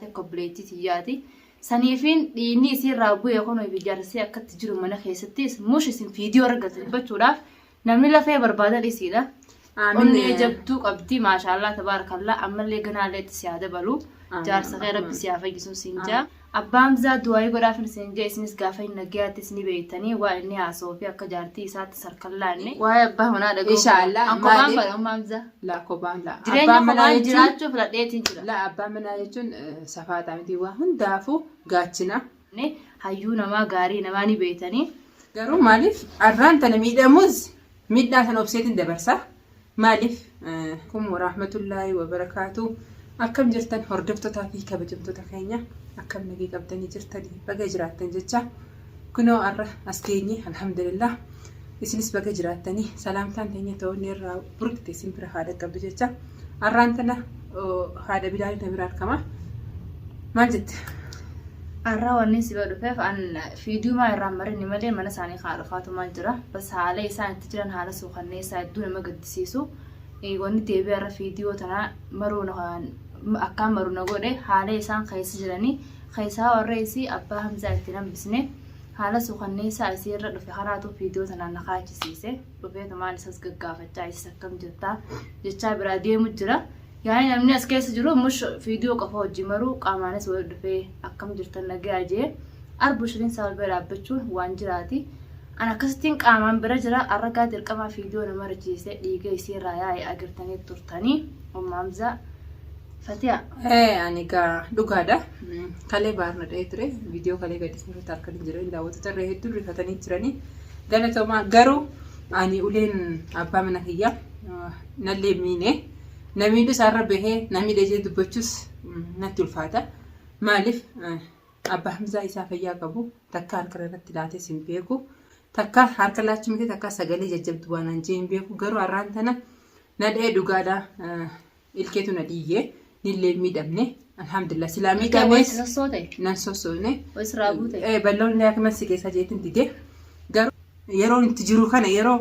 taate akka obboleettii tiyyaati. Saniifiin dhiigni isii irraa bu'e kunoo fi jaarsii akkatti jiru mana keessattis mush isin fiidiyoo argatu dubbachuudhaaf namni lafee barbaadan isiidha. Aamin. Onnee jabduu qabdi maashaallah tabaarakallah ammallee ganaallee itti si haa dabalu. Aamin. Jaarsa kee rabbi si haa fayyisu siin jaa. Abbaa Hamzaa du'aayii godhaafin isin jee isinis gaafa inni nagayaattis ni beeytanii waa inni haasa'uu fi akka jaartii isaatti sarkan laanne. Waa'ee abbaa manaa dhaga'uu Inshaallah, An kophaan maaliif? fedha umma Hamzaa. Laa kophaan laa. Jireenya Abbaan manaa kophaan jechuun jiraachuu filadheetiin jira. laa abbaan manaa jechuun safaaxaa miti waa hundaafuu gaachina. Ne hayyuu namaa gaarii namaa ni beeytanii. Garuu maaliif arraan tana miidhamus miidhaa sana obseetiin dabarsa. Maaliif kum warahmatullaahi wabarakaatu akkam jirtan hordoftootaa fi kabajamtoota keenya akkam nagee qabdanii jirtanii baga jiraattan jecha kunoo arra as geenye alhamdulillah isinis baga jiraattanii salaamtaan teenya ta'uun irraa burqite isin bira haadha qabdu jecha arraan tana haadha bilaali na bira argama maal jette? Arraa wanni si bira dhufeef an fiidiyumaa irraa marinni malee mana isaanii kana dhufaatumaan jira. Bas haala isaan itti jiran haala suukanneessaa hedduu nama gaddisiisu. Wanni deebi'ee har'a fiidiyoo tana maruu akkaan maru na godhe haala isaan keessa jiranii keessaa warra isii abbaa Hamzaa itti hin hambisne haala suukanneessaa isii irra dhufe kanaatu fiidiyoo tanaan na kaachisiise. Dhufeetumaan isas gaggaafachaa isis akkam jirtaa jechaa biraa deemu jira. Yaani namni as keessa jiru mush fiidiyoo qofa hojii maruu qaamaanis wali dhufee akkam jirtan nagayaa jee arbu shiriin isaa wal bira dhaabbachuun waan jiraati. An akkasittiin qaamaan bira jira arragaa dirqamaa fiidiyoo nama richiisee dhiiga isii irraa yaa'e agartanii turtanii Umma Hamzaa Fatiya. Ani gaa dhugaadha. Kalee baarna dha'ee ture. Viidiyoo kalee gadhiisne irratti harka hin jiran daawwattoota irra hedduun rifatanii jiranii. Galatoomaa garuu ani uleen abbaa mana kiyyaa nallee miine. Na miidhu isaarra bahee na miidhe jee dubbachuus natti ulfaata. Maaliif abbaa Hamzaa isaa fayyaa qabu takka harka irratti laatees hin beeku. Takka harka laachuu miti takka sagalee jajjabdu waan an jee hin beeku. Garuu har'aan tana na dha'ee dhugaadha. Ilkeetu na dhiiye. Nillee hin miidhamne. Alhamdulillah silaa miidhamees nan sossoone. Balloon illee si keessaa jeetiin dide. Garuu yeroon itti jiru kana yeroo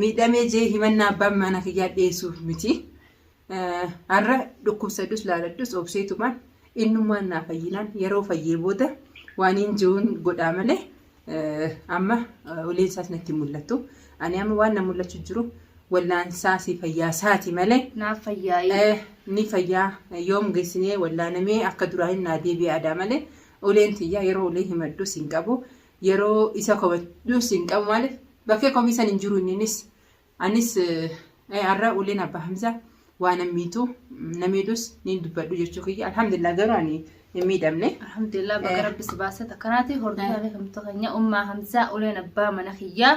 miidhamee jee himannaa abbaan mana kiyyaa dhiyeessuuf miti. Har'a dhukkubsadhus laaladhus obseetumaan innummaan naa fayyinaan yeroo fayyee booda waan hin jiruun godhaa malee amma uleen isaas natti hin mul'attu. Ani amma waan na mul'achuu jiru wallaansaa si fayyaa isaati malee. Naaf fayyaa'ii. Ni fayyaa yoom geessinee wallaanamee akka duraan naa deebi'e aadaa malee uleen tiyyaa yeroo ulee himadhus hin qabu. Yeroo isa komadhus hin qabu maaliif bakkee komii san hin jiru inninis anis har'a uleen abbaa Hamzaa waa nan miitu na miidhus niin dubbadhu jechuu kiyya alhamdulillah garuu ani hin miidhamne. Alhamdulillah baga rabbi si baase takkanaati hordofaa fi kamtu keenya ummaa Hamzaa uleen abbaa mana kiyyaa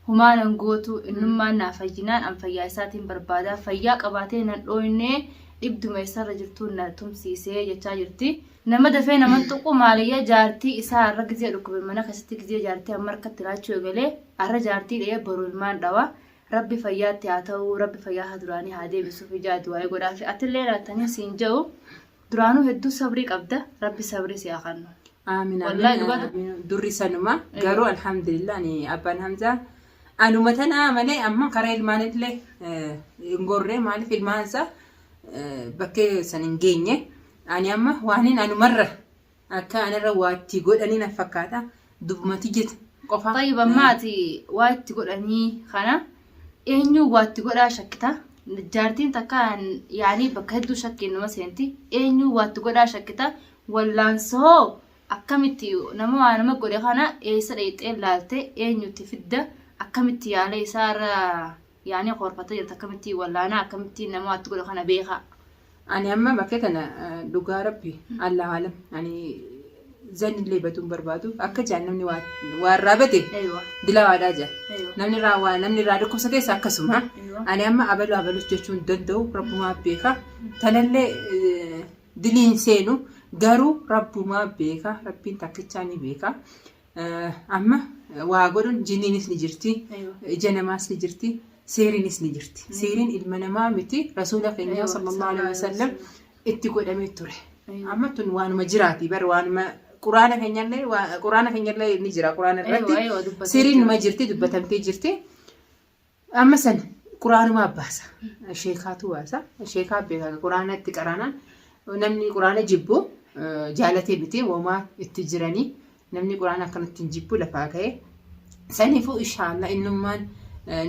humaa nan gootu innummaan naa fayyinaan an fayyaa isaatiin barbaada fayyaa qabaatee nan dhooynee dhibduma isarra jirtuun na tumsiisee jechaa jirti. Nama dafee naman tuqu maaliyya jaartii isaa arra gizee dhukkube mana keessatti gizee jaartii amma harkatti laachuu eegalee arra jaartii dha'ee boru ilmaan dhawa rabbi fayyaatti haa ta'u rabbi fayyaa haa duraanii haa deebisuuf ijaa du'aa'ii godhaafi atillee laattanii siin jedhu duraanuu hedduu sabrii qabda rabbi sabrii si haa kennu. Aamin Wallaahi aamin dhugaa aamin durri sanuma garuu alhamdulillah ani abbaan Hamzaa anuma tanaa malee amma karaa ilmaanillee hin gorree maaliif ilmaan isaa bakkee san hin geenye Ani amma waanin anumarra akka anarra waa itti godhanii na fakkaata dubuma tiyya qofa. Tayyib amma ati waa itti godhanii kana eenyuun waa itti godhaa shakkita? Jaartiin takka yaanii bakka hedduu shakkiin nama seenti. Eenyuun waa itti godhaa shakkita? Wallaansoo akkamitti nama waa nama godhe kana eessa dhayxee laalte eenyutti fidda akkamitti yaala isaa irra yaanii koorfattee jirta akkamitti wallaanaa akkamitti nama waa itti godhe kana beekaa? Ani amma bakkee tana dhugaa rabbi Allahu alam ani zannillee baduu hin barbaadu akka jaan namni waa waa irraa bade Aywa. dilawaadhaa jaan Aywa. namni irraa waa namni irraa dhukkubsatees akkasuma Aywa. ani amma abalu abalus jechuu hin danda'u rabbumaa beeka tanallee diliin seenu garuu rabbumaa beeka rabbiin takkichaa ni beeka Amma waa godhuun jinniinis ni jirti, ija namaas ni jirti, seeriinis ni jirti. Seeriin ilma namaa miti rasuula keenya sallallahu alaihi wasallam itti godhamee ture. Amma tun waanuma jiraati bar waanuma quraana keenyallee quraana keenyallee ni jira quraana irratti seeriin numa jirti dubbatamtee jirti. Amma san quraanumaa baasa. Sheekaatu baasa. Sheekaa beeka quraana itti qaraanaan Namni quraana jibbu jaalatee miti womaa itti jiranii namni quraana akkanatti hin jibbu lafaa ka'e. Saniifuu inshaallah innummaan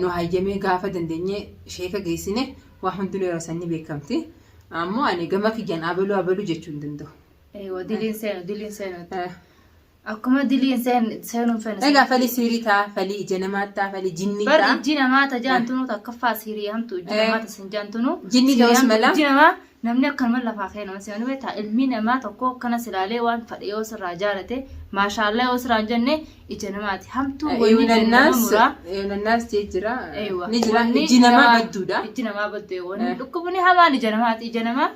nu hayyamee gaafa dandeenye sheeka geessine waa hundinuu yeroo san ni beekamti. Ammoo ani gama kiyyaan abaluu abaluu jechuu hin danda'u. Eewa diliin seenu diliin seenu. Akkuma diliin seenuun feene. Egaa falii siirii ta'a, falii ija namaa ta'a, falii jinnii Bar ta'a. ijji namaa ta jaantunu takkaffaa siirii hamtu ijji namaa ta sin jaantunu. Jinni siirii ta'us hamtu mala. Ijji namaa namni akkanuma lafaa kee nama seenu beektaa ilmi namaa tokko akkana silaalee waan fadhe yoo sirraa jaalate maashaallah yoo sirraa hin jenne ija namaati hamtuu wanni ija nama Eeyunannaas muraa. eeyunannaas jee jira. Eeywa. Ni jira. Wanni Ijji namaa badduudha. Ijji namaa baddu. Wanni dhukkubni hamaan ija namaati. Ija namaa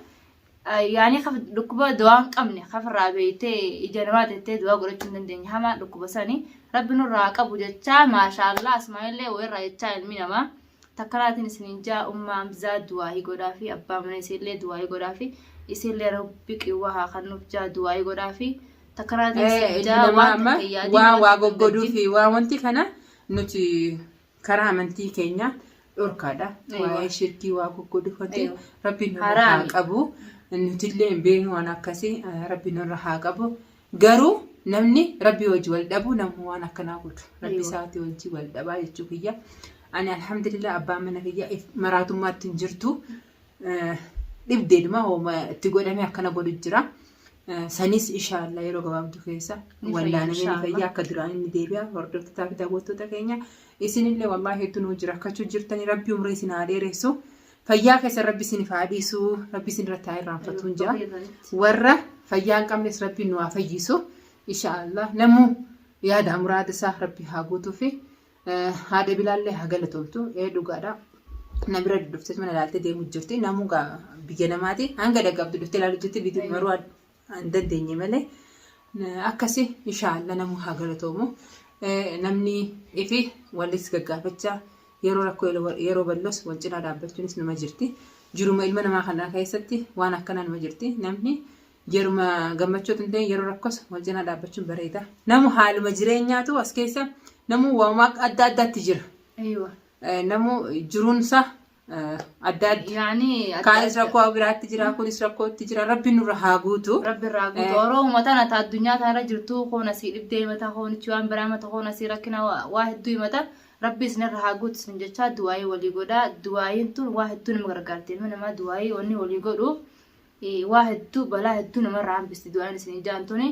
yaani kaf dhukkuba du'aa hin qabne kafirraa beeytee ija namaa tettee du'aa godhachuu hin dandeenye hamaan dhukkuba sani rabbi nurraa haa qabu jechaa maashaallah asmaa'illee wayirraa jechaa ilmi namaa takkanaatiin isiniin jaa ummaa Hamzaa du'aahii godhaafi abbaa mana isiillee du'aahii godhaafi isiillee rabbi qiwwaa haa kannuuf jaa du'aahii godhaafi takkanaatiin isiniin Ilmi jaa namaa waan amma takka hin yaadin waan waan waa takka hin goggoduu gaddin. fi waan wanti kana nuti karaa amantii keenya dhorkaadha. Eeywa. Waa'ee shirkii waa goggoduu wanti Eeywa. rabbi nurra haa Haraami. qabu. Nutillee hin beeknu waan akkasii rabbi nurra haa qabu. Garuu namni rabbi wajji wal dhabu namni waan akkanaa godhu. Rabbi Eeywa. isaatii wajji wal dhabaa jechuu kiyya. Ani alhamdulillah abbaan mana kiyya maraatummaatti hin jirtu. Dhibdeedhuma hooma itti godhame akkana godhu jira. Sanis inshaallah yeroo gabaabduu keessa Ni fayya wallaanamee ni inshaallah. fayya akka duraan inni deebi'a hordoftootaa fi daawwattoota keenya isinillee wallaahi hedduu nuu jira akkachuu jirtanii rabbi umrii isin haa dheeressu fayyaa keessan rabbi isinif haa dhiisu rabbi isin irratti haa irraanfatuun jira warra fayyaa hin qabnes rabbi nu haa fayyisu inshaallah namuu yaada muraada isaa rabbi haa guutuu fi Haadha bilaallee haa galatoomtu. Ee dhugaadha. Na bira dhuftee mana ilaaltee deemu jirti. Namuu gaa biyya namaati. Hanga dhaqqabdu dhuftee ilaalu jirti. Viidiyoo maruu hin dandeenye malee. Akkasi inshaallah namuu haa galatoomu. Namni ifi walis gaggaafachaa yeroo rakkoo yeroo bal'oos wal cinaa dhaabbachuunis numa jirti. Jiruma ilma namaa kanaa keessatti waan akkanaa numa jirti. Namni Yeruma gammachuu otoo hin ta'in yeroo rakkos wal cinaa dhaabbachuun bareeda. Namu haaluma jireenyaatu as keessa namu waanuma adda addaatti jira. Aywa. Namu jiruunsa adda adda. Yaani adda Kaanis adda. rakkoo biraatti jira, kunis rakkootti jira. Rabbi nurra haa guutu. Rabbi irraa guutu. Oromoo tana ta addunyaa tanarra jirtu koon asii dhibdee himata koonichi waan biraa himata koon asii rakkina waa hedduu himata. Rabbi isinirra haa guutu isin jechaa du'aayii walii godhaa. Du'aayiin tun waa hedduu nama gargaarti. Ilmi namaa du'aayii wanni walii godhuuf waa hedduu balaa hedduu namarraa hambisti du'aan isin jaan tuni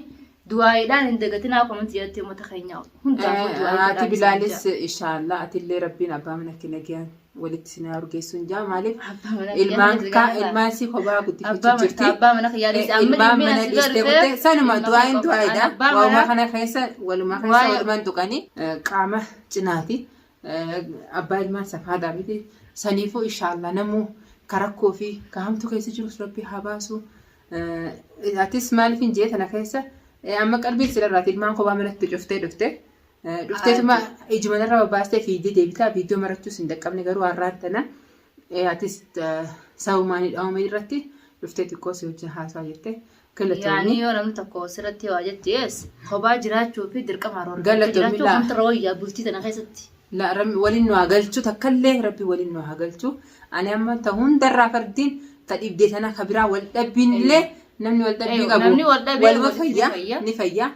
du'aayiidhaan hin dagatinaa komanti jalatti uummata keenya hundaafuu du'aayii Haati godhaa isin Bilaalis jaa. inshaallah atillee rabbiin abbaa mana kee nagayaan walitti isin haa urgeessuun jaa maaliif Abbaa mana kiyyaa ilmaan dhiisi kaa gaafa. ilmaan si kophaa guddifachuu Abbaa mana jirti. abbaa mana kiyyaa dhiisi amma Ilmaan dhimmi mana asii bira dhiistee dhufee kutte sanuma ilma kee du'aayin qofa. Ani du'aayidha. abbaa Walumaa manaa kana keessa walumaa keessa waa'ee walumaan tuqanii qaama cinaati. Abbaa ilmaan safaadhaa miti. Saniifuu inshaallah namuu ka rakkoo fi ka hamtuu keessa jirus rabbi haa baasu. Atis maaliif hin jee tana keessa amma qalbiin sirarraati ilmaan kophaa manatti cuftee dhufte. Dhufteetuma ijuma narra babbaastee fiigdee deebitaa viidiyoo marachuus hin dhaqqabne garuu har'aan tana atis sababumaan hidhamame irratti dhuftee xiqqoo si wajjin haasaa jette. Yaani Galatoomi. yoo namni tokko sirratti waa jetti yes kophaa jiraachuu fi dirqama roorfachuu Galatoomi jiraachuu laa. kamtu irra wayyaa bultii tana keessatti. La rabbi waliin nu haa galchu takkallee rabbi waliin nu haa galchu ani amma ta hundarraa fardiin ta dhibdee tana ka biraa wal dhabbiin illee namni wal dhabbii Eeyyuu, qabu namni wal dhabee waluma walitti ni fayya fayya. ni fayya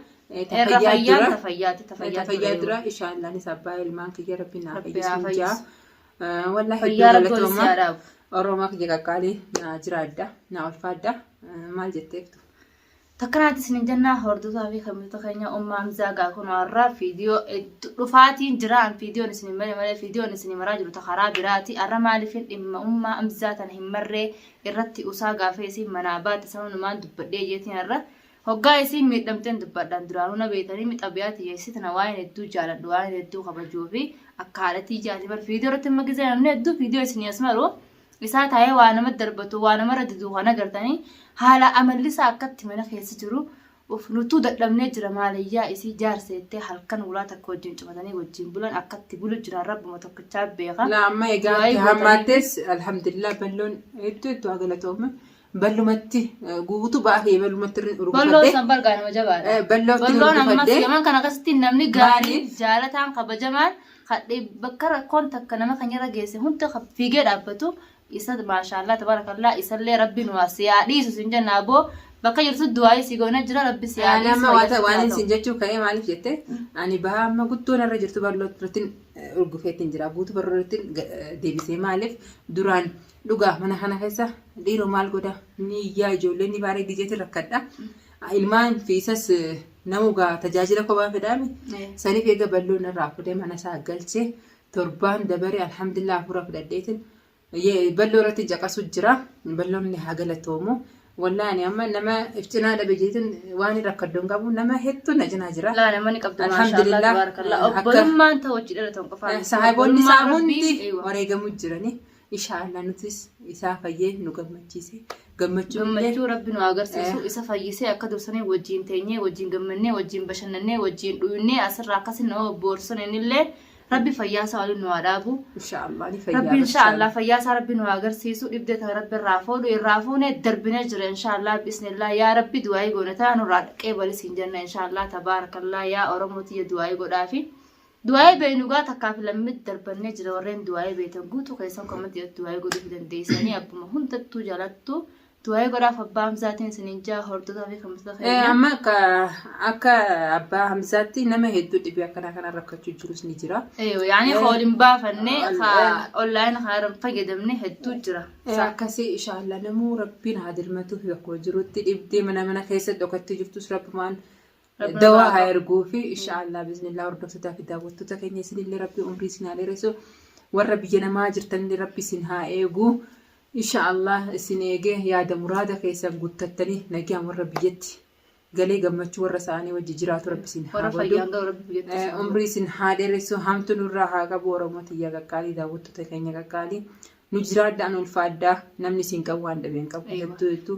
Ta Irra fayyaa fayyaan dura ta fayyaati ta ta fayyaa dura fayyaa eeyyuu. dura inshaallah anis abbaa ilmaan kiyya rabbi naa Rabbi haa fayyisuun jaa fayyisu. Wallahi hedduu Fayyaa rabbi wal si galatooma haa dhaabu. Oromoo kiyya qaqqaalii naa jiraadha naa ulfaadha maal jetteeftu. Takkanaatti isin jennaa hordofaa fi kabajamtoota keenya ummaa Hamzaa gaa kun har'a viidiyoo dhufaatiin jiraan viidiyoon isin hin mare malee viidiyoon isin maraa jiru ta karaa biraati har'a maaliifin dhimma ummaa Hamzaa tana hin marree irratti usaa gaafa isin manaa baate sanumaan dubbadhee jeetiin har'a hoggaa isiin miidhamteen dubbadhaan duraanuu na beetanii mi xabiyaa tiyya isii tana waa'een hedduu jaaladhu waa'een hedduu kabajuu fi akka haadha tiyyaati bar viidiyoo irratti amma gizee namni hedduu viidiyoo isinii as maru isaa taa'ee waa nama darbatu waa namarra didu kan agartanii haala amalli isaa akkatti mana keessa jiru uf nutuu dadhabnee jira maaliyyaa isii jaarseettee halkan ulaa takka wajjin cufatanii wajjin bulan akkatti bulu jiran rabbuma tokkichaa beeka. La amma egaa Du'aayii itti gootanii hammaattees alhamdulillah balloon hedduu hedduu haa galatoome. Ballumatti guutuu ba'aa kiyya ballumatti Balloon urgufadhe. san bargaa nama jabaadha. Ballootti Balloon ammas urgufadhe. yaman kana akkasitti namni gaariin Maaliif? jaalataan kabajamaan kadhe bakka rakkoon takka nama kan irra geesse hunda kan fiigee dhaabbatu Isa maashaallah tabarakallah isallee rabbi nu haa si haa dhiisu sin jenna aboo bakka jirtu du'aayii si goona jira rabbi si haa Ani dhiisu amma fayyaa waan sitti waan haa isin ta'u. jechuu ka'ee maaliif jette ani bahaa amma guddoo narra jirtu bal'oo irratti urgufeetti jira guutuu barroo irratti deebisee maaliif duraan dhugaa mana kana keessa dhiiroo maal godha ni iyyaa ijoolleen ni baaree gizeetiin rakkadha ilmaan fi isas namugaa tajaajila kophaa fedhaami saniif eega bal'oo narraa fudhee mana isaa galchee torbaan dabare alhamdulillah hafuura fudhadheetiin Balloo irratti caqasu jira. Balloon illee haa galatoomu. Wallahi ani amma nama if cinaa dhabe jeetiin waan rakkaddu hin qabu. Nama hedduu na cinaa jira. Laa nama ni qabdu maashaallah Alhamdulillah. tabarakallah. Akka Obbolummaan ta'u hojii dhalatan qofaa miti. saahiboonni isaa Obbolummaan hundi rabbii eewa. wareegamu jirani. Inshaallah nutis isaa fayyee nu gammachiise. Gammachuu illee Gammachuu rabbi nu haa agarsiisu isa fayyisee akka dursanii wajjin teenyee wajjin gammannee wajjin bashannannee wajjin dhuynee asirraa akkasi nama boorsan innillee Rabbi fayyaa isaa waliin nu haa dhaabu. Inshaallah ni fayyaa. Rabbi inshaallah fayyaa isaa rabbi nu haa agarsiisu dhibdee tana rabbi irraa fuudhu irraa fuune darbinee jira inshaallah bismillah yaa rabbi du'aayii goone tana nurraa qeebali siin jenna inshaallah tabaarakallah yaa oromoo tiyya du'aayii godhaafi du'aayii beeynu gaa takkaa fi lammit darbannee jira warreen du'aayii beeytan guutuu keessan komantii irratti du'aayii godhuuf dandeessanii abbuma hundattuu jalattuu Du'aa'ii godhaaf abbaa Hamzaatiin isiniin jaa hordofaa fi kabajtoota keenya. Amma akka akka abbaa Hamzaatti nama hedduu dhibee akkanaa kana rakkachuu jirus ni jira. Eeyo yaani ka waliin baafanne ka online kana irra hin fayyadamne hedduu jira. Akkasii inshaallah namuu rabbiin haa dirmatuu fi bakkuma jirutti dhibdee mana mana keessa dhokattee jirtus rabbumaan Rabbi dawaa nurraa haa qabu. erguu fi inshaallah biiznillah hordoftootaa fi daawwattoota keenya isinillee rabbi umrii isin haa dheeressu warra biyya namaa jirtanillee rabbi isin haa eegu. Insha Allah isin eegee yaada muraada keessan guuttattanii nagyaan warra biyyatti galee gammachuu warra isaanii wajji jiraatu rabbi isin haa Warra godhu. fayyaan gahu rabbi biyyatti isin godhu. Umrii isin haa dheeressu hamtu nurraa haa qabu Oromoo tiyya qaqqaalii daawwattoota keenya qaqqaalii nu jiraadhaa nu ulfaadhaa namni isin qabu waan dhabe hin qabu Eeywa. hedduu hedduu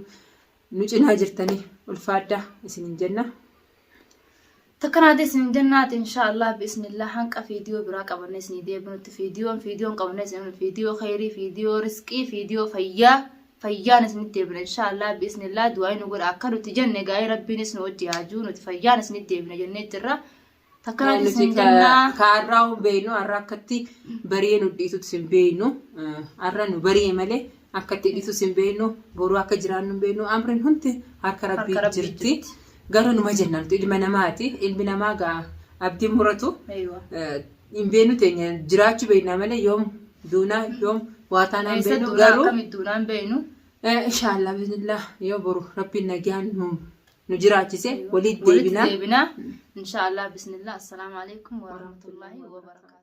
nu cinaa jirtanii ulfaadhaa isinin jenna. Takkanaati isin jennaati inshaallah biisnillah hanqa fiidiyoo biraa qabannee isinii deebinutti fiidiyoon fiidiyoon qabannee isin fiidiyoo kheyrii fiidiyoo risqii fiidiyoo fayyaa fayyaan isinitti deebina inshaallah biisnillah du'aa nu godha akka nuti jenne gaa'ee rabbiinis nu wajji haa jiru nuti fayyaan isinitti deebina jennee jirra takkanaati Nuti isin jennaa. ka har'aa hin beeknu har'a akkatti bari'ee nu dhiisutti hin beeknu har'a nu bari'e malee akkatti dhiisus hin beeknu boru akka jiraannu hin beeknu amriin hundi harka rabbii Harka Rabbii jirti. jirti. Garuu numa jenna nuti ilma namaati ilmi namaa gaa abdiin muratu Eeywa. hin beeknu teenya jiraachuu beekna malee yoom duunaa yoom waa taanaa hin Eessa beeknu duunaa garuu akkamitti duunaa hin beeknu. Inshaallah bismillah yoo boru rabbiin nagaan nu nu jiraachise walitti Walitti deebina. deebina. Inshaallah bismillah. Assalaamu alaikum warahmatullahi wabarakatuh.